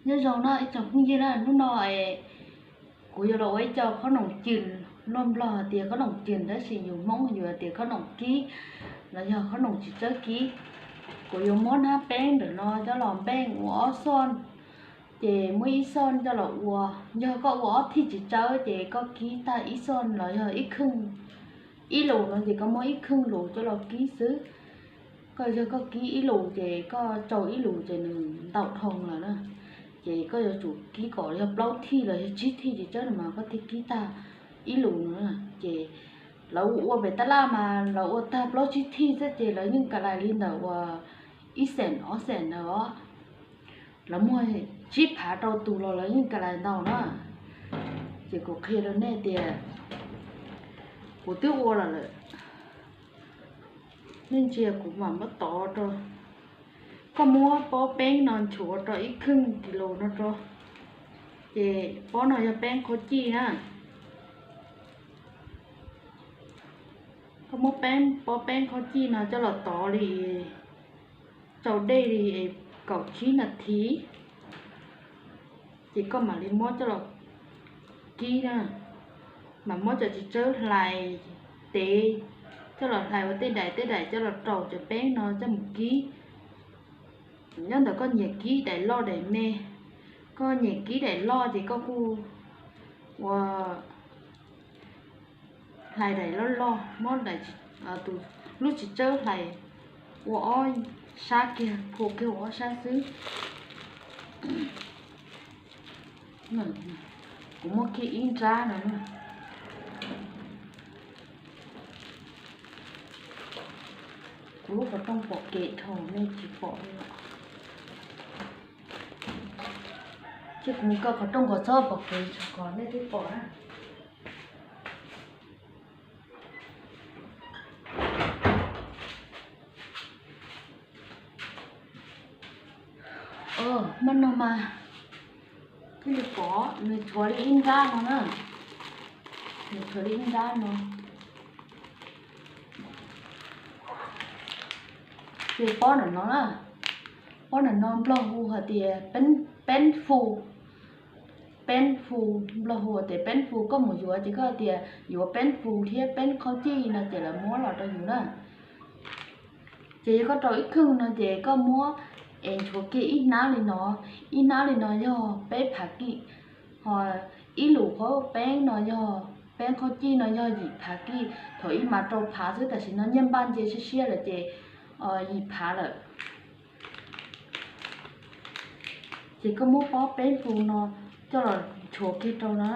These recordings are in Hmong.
Nyob zoo no ib tsoom phooj ywg na, hnub no kuv yuav los ua ib co khob noom cim, luag Nplog hais tias khob noom cim tab sis yus Hmoob yus hais tias khob noom kib los yog khob noom txiv tsawb kib. Kuv yuav muab hnab peeb ntawm no coj los npeej ua ob xoj, ces muab ib xoj coj los ua, yog koj ua ob thij txiv tsawb ces koj kib tag ib xoj los yog ib kheej, ib lus no ces koj muab ib kheej lus coj los kib xwb. Koj yog koj kib ib lus ces koj tsau ib lus ces nws ntaum dhau lawm na. Ces koj yuav tsum kib kom yog plaub thij los yog tsib thij txiv tsawb no mas koj thiaj kib tag ib lus no na. Ces lawv ua pem tab laj mas lawv ua tag plaub tsib thij xwb ces lawv yeej ka lais li ntawm uas ib xees ob xees ntawd os. Lawv muag tsib phav rau tus los lawv yeej ka lais ntau na. Ces kuv qhia rau nej tias kuv twb ua los lawm, nej ntsia kuv mam muab tov rau. Koj muab pob peeb no nchuav rau ib kheej kis lus no rau, ces pob no yog peeb qhaub cij na. Koj muab peeb, pob peeb qhaub cij no coj los tov li, tsau dej li kaum tsib nas this, ces koj mam li muab coj los kib na, mam muab cov txiv tsawb hlais tev coj los hlais ua tej daim tej daim coj los rau cov peeb no coj mus kib. Nyob ntawm koj nyiam kib daim loj daim me, koj nyiam kib daim loj ces koj kuj ua hlais daim loj loj, muab tus lub txiv tsawb hlais ua ob sab kiag, phua kiag ua ob sab xwb. Kuv muab kiag ib nrab no na. Kuv lub qhov rooj pom kev dhau nej tsis pom li. Ces kuv mus kaw qhov rooj kom txhob pom kev tso kom nej twb pom na. Hmo no mas thiaj li pom nws tshuav li ib nrab no na. Nws tshuav li ib nrab no. Ces pob ntawm no na, pob ntawm no nplog hu hais tias peeb fu, peeb fu, nplog hu tias peeb fu. Koj mus yuav ces koj hais tias yuav peeb fu thiab peeb qhaub cij no ces lawv muab los rau yus na. Ces yog koj rau ib kheej no ces koj muab es nchuav kiag ib hnab li no, ib hnab li no yog peb phav kij, ho ib lus qhaub peeb no yog peeb qhaub cij no yog yim phav kij. Thaum ub mas rau phav xwb, tam sim no nyiaj npaj nce siab siab lawm ces yim phav lawm. Ces koj muab pob peeb fu no coj los nchuav kiag rau no,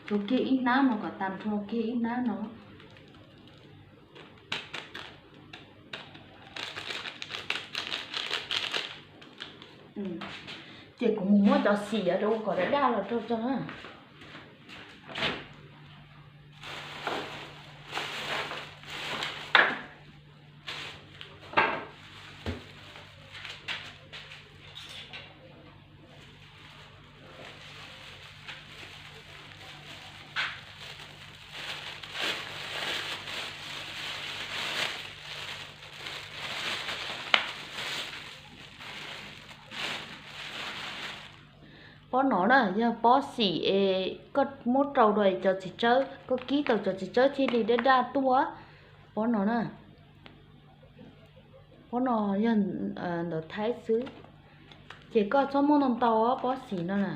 nchuav kiag ib hnab no kom tas nrho kiag ib hnab no. Ces kuv mus muab cov xim rau kom daj daj los rau tso na. Pob no na yog pob xim es koj muab rau rau cov txiv tsawb, koj kib tau cov txiv tsawb thiaj li daj daj tuaj. Pob no na, pob no yog ntawm Thaib xwb, ces koj txhob muab ntau ntau pob xim no na.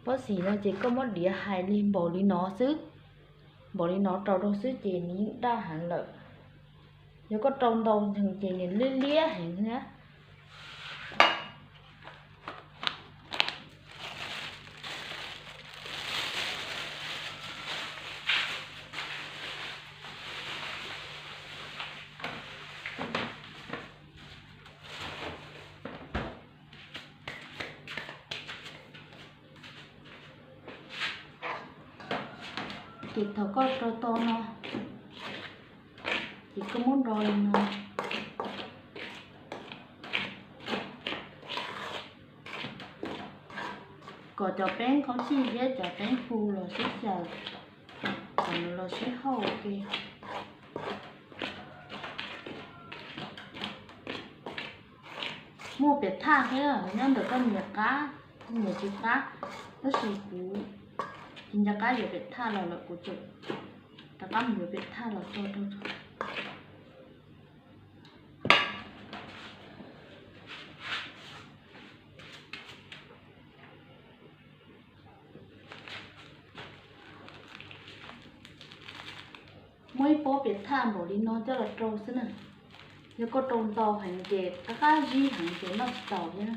Pob xim no ces koj muab diav hais li npaum li no xwb, npaum li no rau rau xwb ces nws yeej daj heev lawm. Yog koj rau ntau nteeg ces nws liab liab heev na. Ces thaum koj rau tau no, ces koj muab nro li no, kom cov peeb qhaub cij thiab cov peeb fu los sib xyaw, kom nws los sib hauj ua ke. Muaj pem thaj thiab nyob ntawm koj nyiam qab, nyiam tsis qab, tab sis kuv tsis nco qab yuav pem thaj los lawm, kuv tseem rov qab mus yuav pem thaj los tso rau. Muab ib pob pem thaj npaum li no coj los rau xwb na. Yog koj rau ntau heev ces qab qab zib heev ces noj tsis taus thiab na.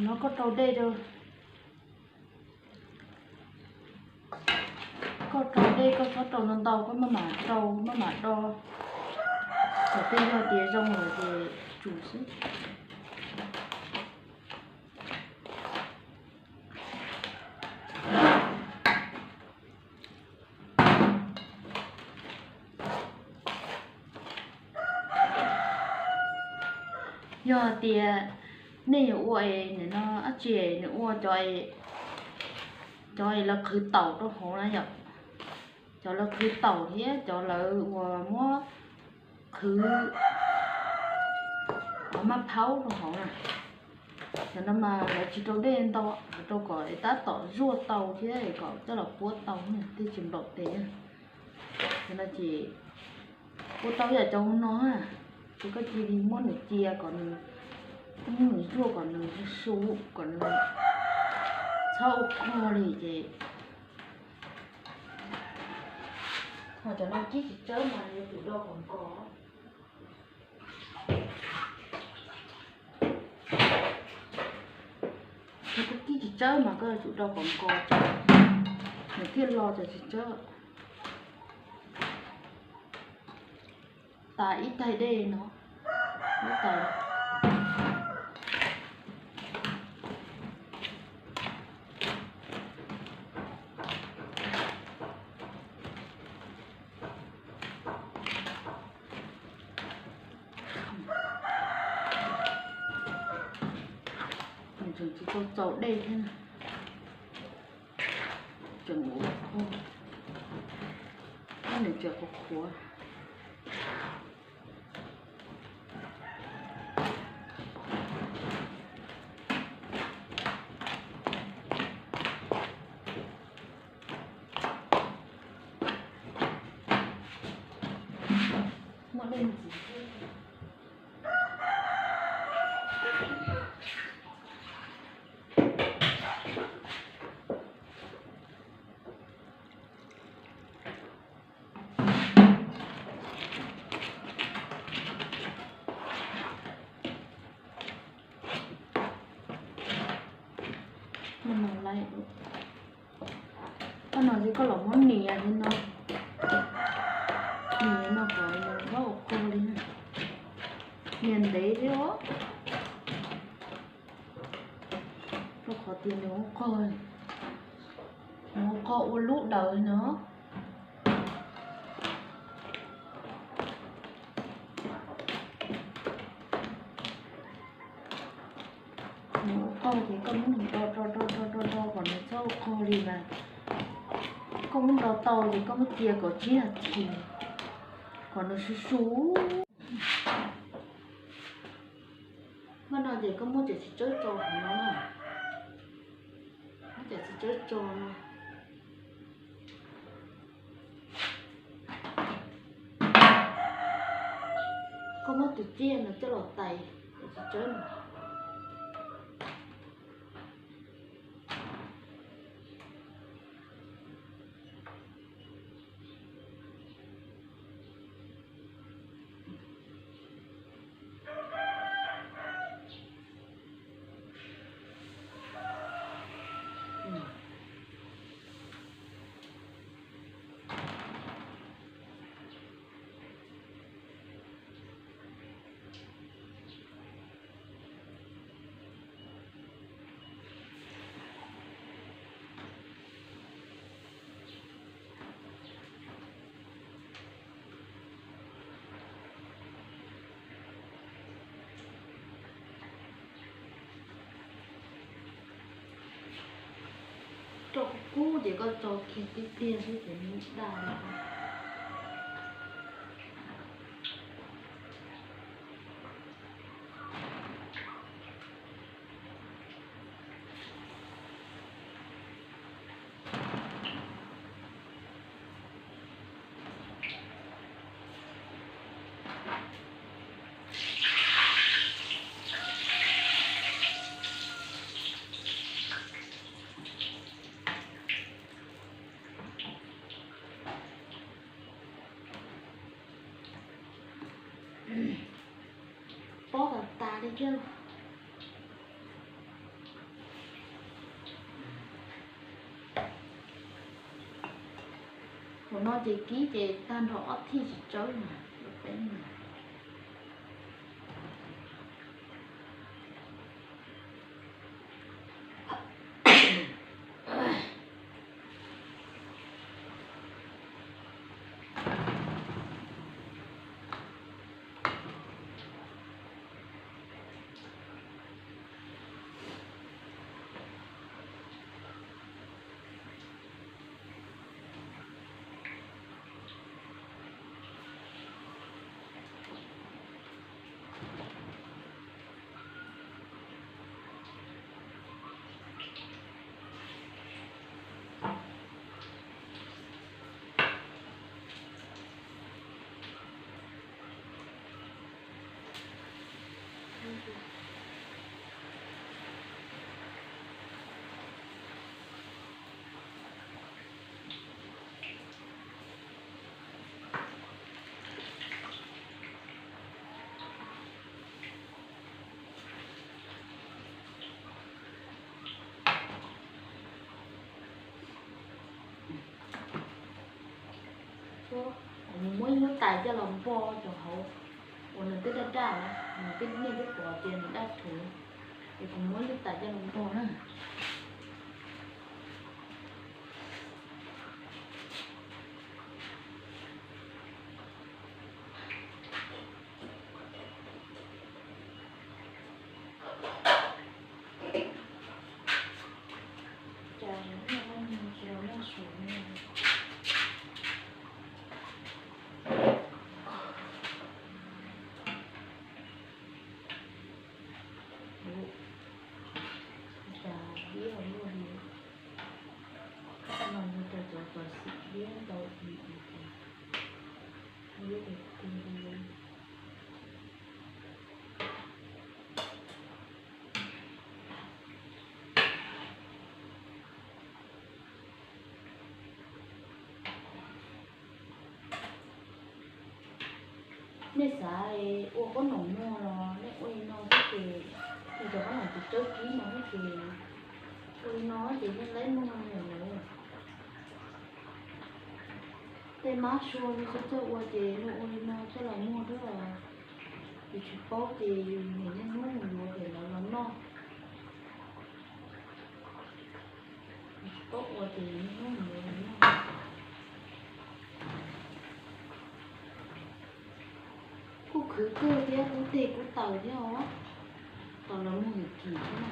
Qhov no koj rau dej rau, koj rau dej koj txhob rau ntau ntau, koj maj mam rau maj mam do. Thaum twg yog tias zoo lawm ces tsum xwb. Yog hais tias nej yuav ua es nim no dab tsi nws ua cov, cov es lawv qhwv taum rau hauv na yom, cov lawv qhwv taum thiab cov lawv uas muab qhwv maj phaub rau hauv na, cov no mas lawv tsis rau dej ntau, lawv rau kom tab tom zuaj tau thiab kom coj los puab tau thiaj tsis nplaum tes. Cov no ces puab tau yam cov no, ces koj cia li muab nws cia kom nws, muab nws zuaj kom nws su, kom nws txhob ua qhog li ces. Ho cov no kib tsis tsawb mas yuav tsum do kom nkos. Yog koj kib tsis tsawb mas koj yuav tsum do kom nkos, nws thiaj lo cov tsis tsawb. Tas ib tais dej no, ib tais. Nws tseem tsis tau txaus dej thiab na, tseem ua qhov, nws tseem qhuav qhuav. Koj no ces koj los muab nias li no, nias no kom nws txhob ua qhov li, nias ntev thiab os. Rau qhov tias nws ua qhov, nws ua qhov ua lub daws no. Nws ua qhov ces koj muab nws do do do do do do kom nws txhob ua qhov li mas, koj muab do tau ces koj muab cia kaum tsib nas this kom nws su su. Npaj no ces koj muab cov txiv tsawb tso hauv no na, muab cov txiv tsawb tso no. Koj muab tus tsiaj no coj los tais cov txiv tsawb no. Ces koj tso kiag tiag tiag xwb ces nws daj li. Pob tas tas li thiab. Thaum no ces kib ces tag nrho ob thij tsis tsawb na, peb na. Kuv muab ib lub tais coj los npo rau hauv uas nws twb daj daj na, nws twb, nej twb pom tias nws daj thuv, ces kuv muab lub tais coj los npo na. Nej xav ua qhob noom muag los nej ua li no xwb ces, ua cov qhob noom tsis tsawb kib no xwb ces, ua li no ces nej laib muag li lawm. Tej mab sua li txawj txawj ua ces luag ua li no coj los muag xwb os. Yus tsis paub ces yus niam niaj hnub mus yuav ces lawv los noj. Yus tsis paub ua ces yus niaj hnub mus yuav los noj. Kuj khwv kawg thiab, kub teg kub taws thiab os. Tos lawv muag kim kim thiab na.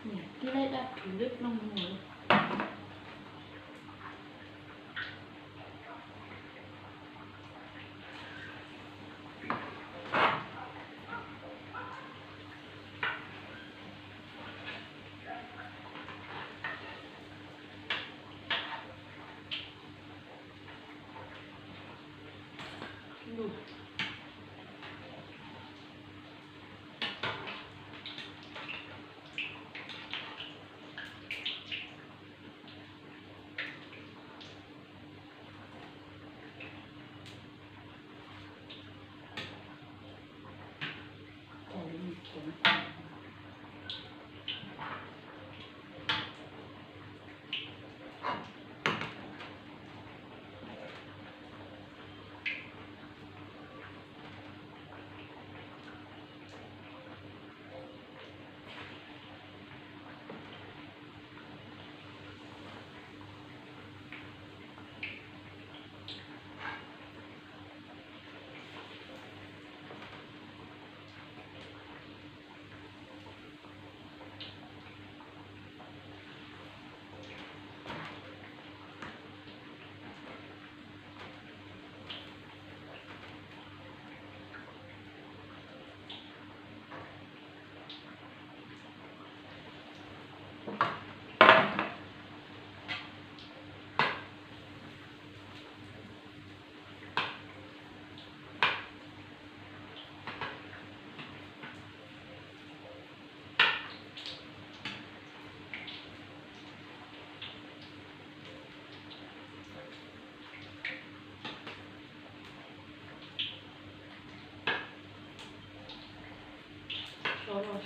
Niam tij laij daj rhuv lwb ploog no.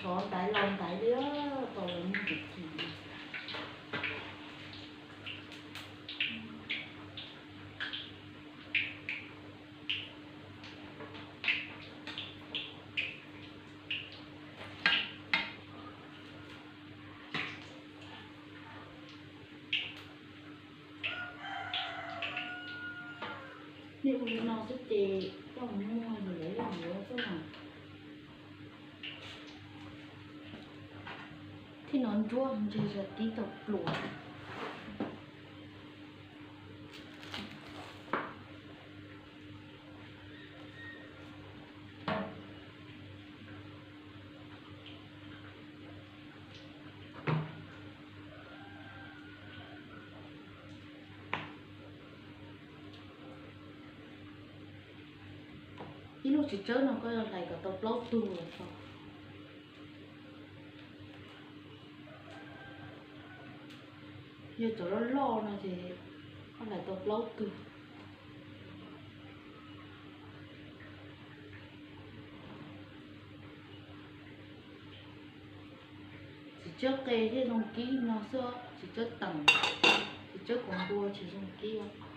Xov ntaiv los ntaiv li, tau los muag kim kim. Nej ua li no xwb ces coj mus muag ces lawv yeej yuav xwb na. Thib no ntsuab ntshe yog tib tug pluas. Ib lub txiv tsawb no koj yuav hlais kom tau plaub tug los tau. Yog cov loj loj no ces koj hlais tau plaub tug. Txiv tsawb qe thiab zoo kib no xwb, txiv tsawb teem, txiv tsawb kaus npua tsis zoo kib.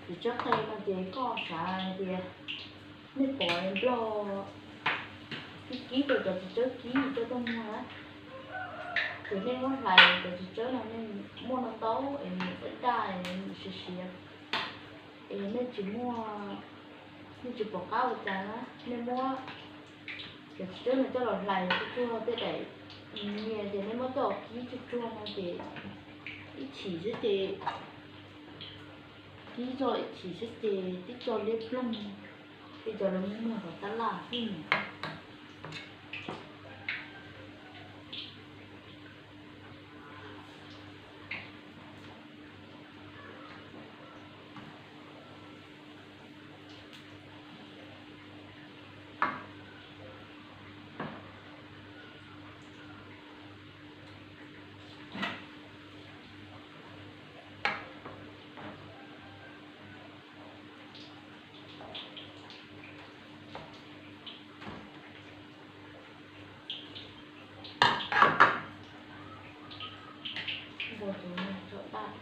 Txiv tsawb qe no ces koj xav hais tias nej pom nplog kib kib rau cov txiv tsawb kib coj tuaj muag na, ces nej muab hlais cov txiv tsawb no nej muaj no ntau es daj daj es siav siav, es nej tsis muaj, nej tsis pom qab ua cas na, nej muab cov txiv tsawb no coj los hlais tsuag tsuag tej daim nyias ces nej muab coj kib tsuag tsuag no ces ib chim xwb ces, kib txog ib chim xwb ces tib co liab ploog, tib co lawv muag hauv tab laj xwb. Npua tus no tso daj.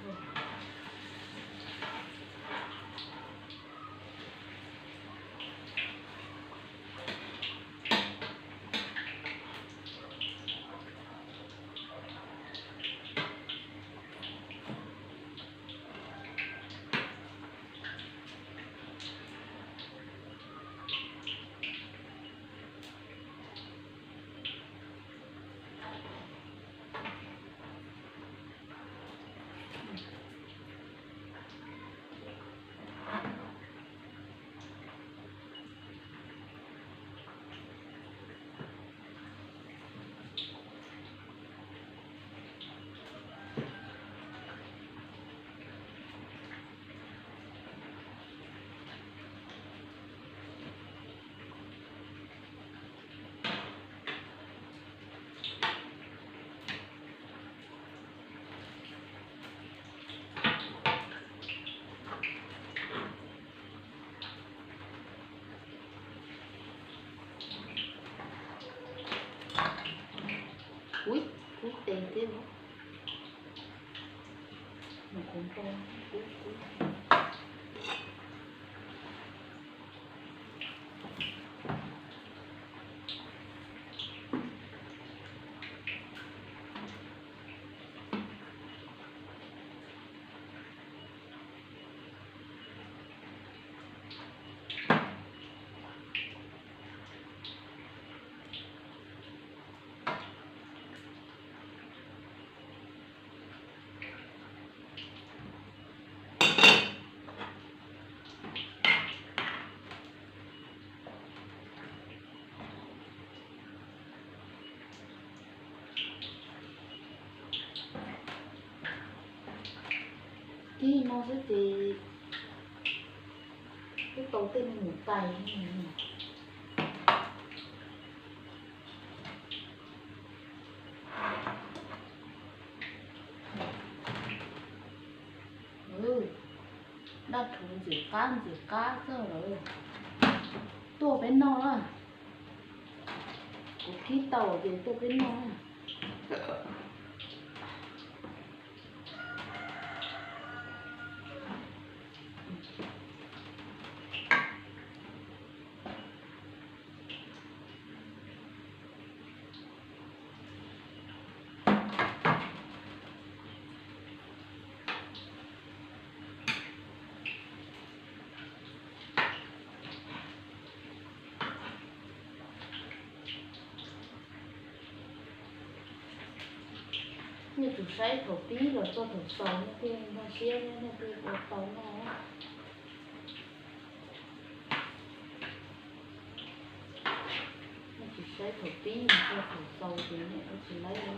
Ui, kub tes thiab. Nws kuv npau kub kub. Kib no xwb ces twb tau tej me nyuam tais. Daj rhuv ntxim qab ntxim qab xwb lawm. Tuaj peb noj na. Kuv kib tau ces tuaj peb noj na. Nej tsuas saib thaum pib los txog thaum xaus nej thiaj nkag siab thiab nej thiaj ua tau noj. Nej tsis saib thaum pib los txog thaum xaus ces nej ua tsis laib li.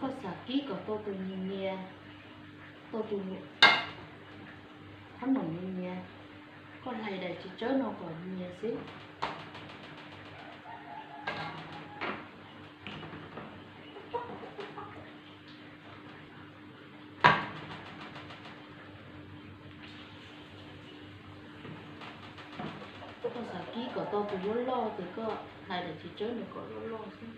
Koj xav kib kom tau tus nyias nyias, tau tus qhob noom nyias nyias, koj hlais daim txiv tsawb no kom nyias xwb. Koj xav kib kom tau tus loj loj ces koj hlais daim txiv tsawb no kom loj loj xwb.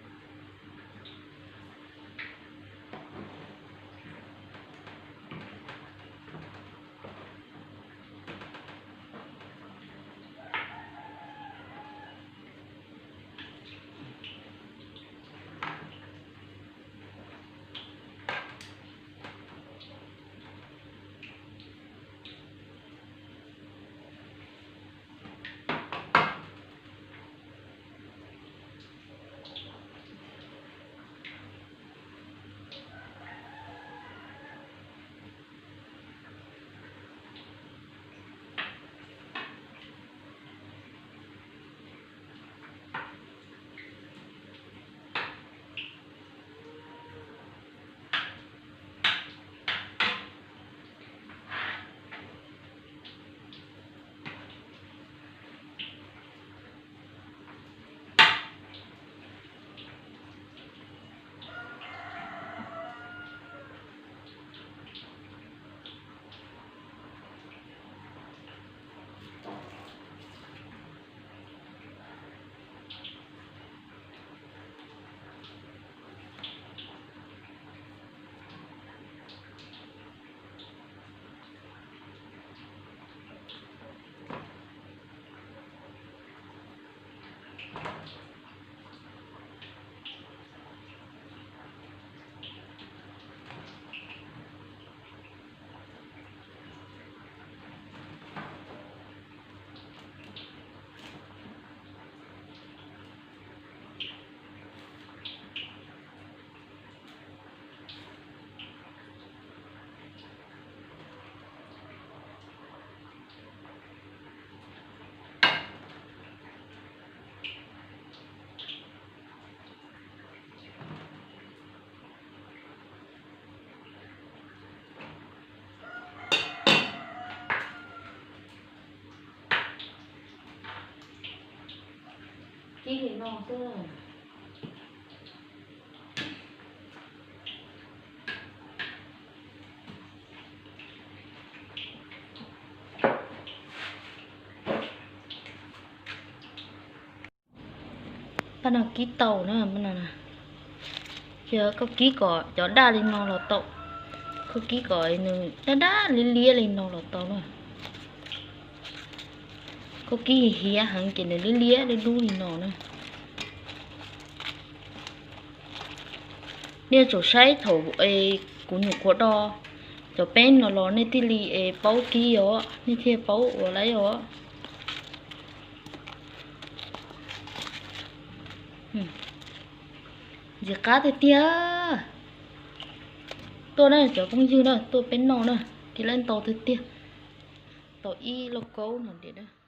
Kib li no xwb. No kib tau na, no, ces koj kib kom cov daj li no los tau, koj kib kom nws daj daj liab liab li no los tau na. Koj kib hiav heev ces nws liab liab dub dub li no na. Nej tsum saib thaum kuv nyuam qhuav do cov peb no los nej thiaj li paub kib os, nej thiaj paub ua laib os. Ntxim qab tiag tiag. Tuaj na cov phooj ywg na, tuaj peb noj na, kib laib ntau tiag tiag. Tau ib lauj kaub no tiag.